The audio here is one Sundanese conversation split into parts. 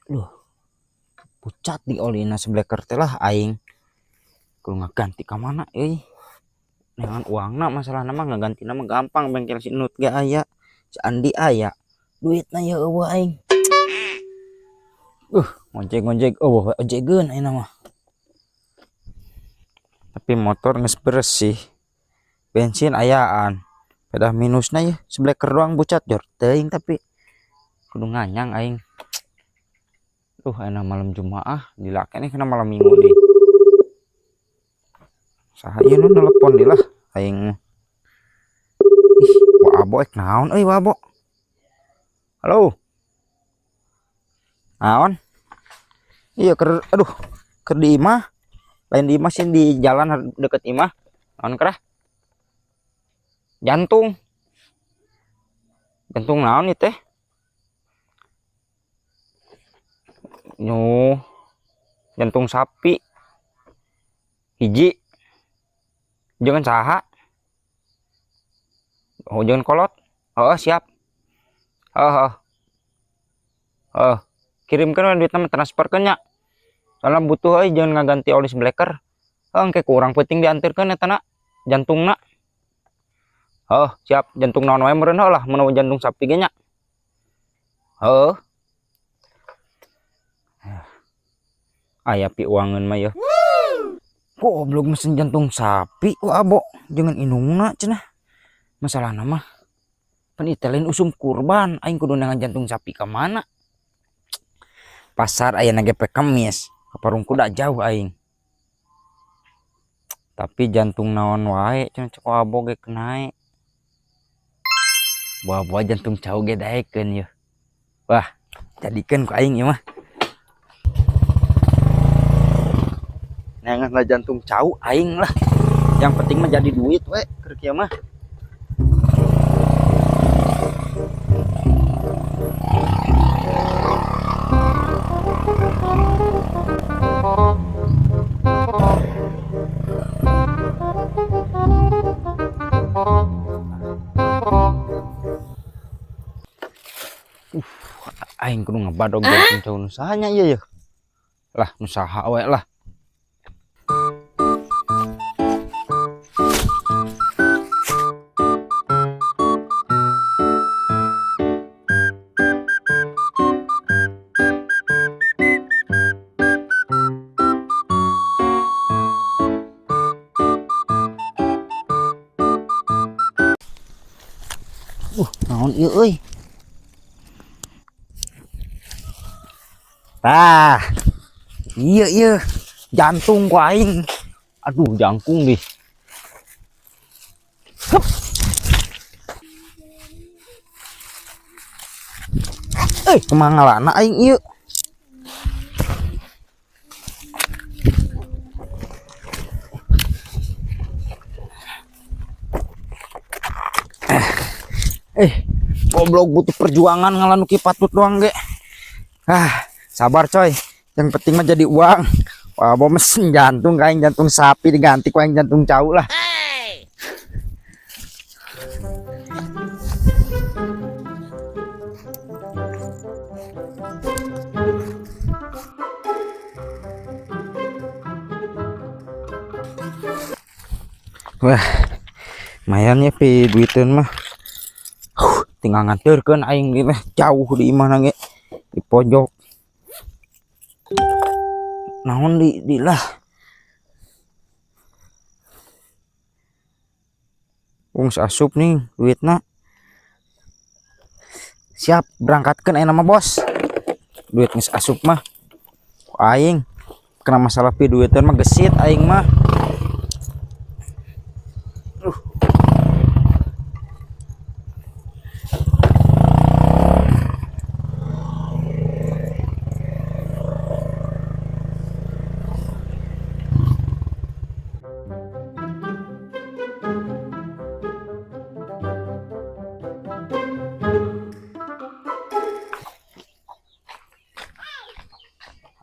Duh, pucat di olina sebleker teh lah aing. Kudu ngaganti ka mana euy. Neangan uangna masalahna mah ngagantina mah gampang, bengkel si Nut ge aya, si Andi aya. Duitna ye eueuh aing. Ngojek-ngojek eueuh we ojegeun ayeuna mah. Tapi motor geus bersih. Bensin ayaan. Pedah minusna ye sebleker doang bucat jor teuing tapi kudu nganyang aing. Duh, enak malam Jumaah, dilake nih kena malam Minggu deh. Saha ieu nu nelepon di lah aing. Ih, wa abo ek naon euy wa abo. Halo. Naon? Iya ker aduh, ker di imah. Lain di imah sih, di jalan deket imah. Naon kerah? Jantung. Jantung naon ieu teh? Nyuh, jantung sapi hiji, jangan saha, oh jangan kolot, oh siap, oh, oh, oh. Kirimkan duit nama transferkan nya, soalnya butuh euy, jangan ngaganti oli sebleker, oh engke kurang penting diantarkan eta na jantungna, oh siap, jantung naon wae meureun lah, mun jantung sapi ge nya, oh. Aya pi uangeun mah yeuh. Goblok mesin jantung sapi wa abo jangan inungna cenah. Masalahna mah pan ieu teh lain usum kurban, aing kudu neangan jantung sapi ka mana? Pasar aya na ge poe Kemis, ka Parung Kuda jauh aing. Tapi jantung naon wae cenah cek abo ge kenae. Boa-boa jantung cau ge daekeun yeuh. Wah, jadikeun ku aing ieu mah. Neangan lah jantung cau aing lah. Yang penting mah jadi duit we keur kieu mah. Aing kudu ngebadog jantung cau nu saha nya ieu yeuh. Lah nu saha we lah. Naon ieu euy? Tah. Iya ieu jantung ku aing. Aduh, jangkung deh. Hup. Kemangalana aing ieu. Goblok butuh perjuangan ngalan ki patut doang ge. Ah, sabar coy. Yang penting mah jadi uang. Wah, bawa mesin jantung kain jantung sapi diganti ku aing jantung cau lah. Wah, lumayan ya pi duiteun mah. Tinggal nganterkeun aing di mah jauh di imah ge di pojok. Naon di lah. Wong asup nih duitna. Siap berangkatkeun ayeuna mah bos. Duit geus asup mah. Aing kena masalah pi duiteun mah gesit aing mah.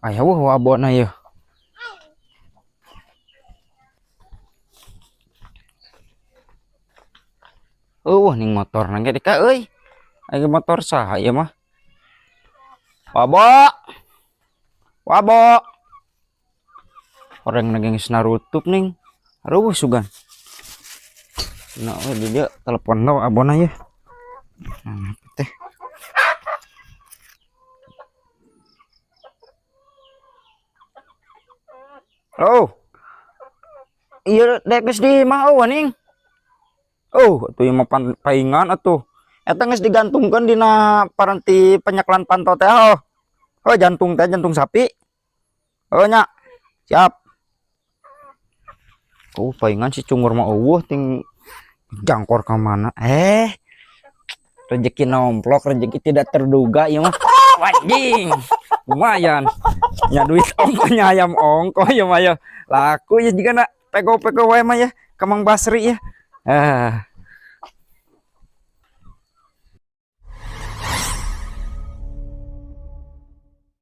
Aya wah abona yeuh. Eueuh ning motor nang ge deka euy. Aya motor saha ieu mah? Wabo. Wabo. Orang lagi geus narutup ning. Aduh, sugan. Nah, we di dia telepon lo abona ya. Nah, teh. Halo. Iya, dek geus di imah eueuh ning. Oh, atuh ieu mah paingan atuh. Eta geus digantungkeun dina paranti penyeklan panto teh, oh. Oh, jantung teh, jantung sapi. Oh nya. Siap. Oh, paingan si cungur mah eueuh ting jangkor ka mana? Eh. Rezeki nomplok, rezeki tidak terduga ieu mah. Anjing. Lumayan. Nya duit ongkohnya ayam ongkoh ya mah ya. Laku ya jika nak pego-pego wae mah ya. Ka Mang Basri ya. Ah.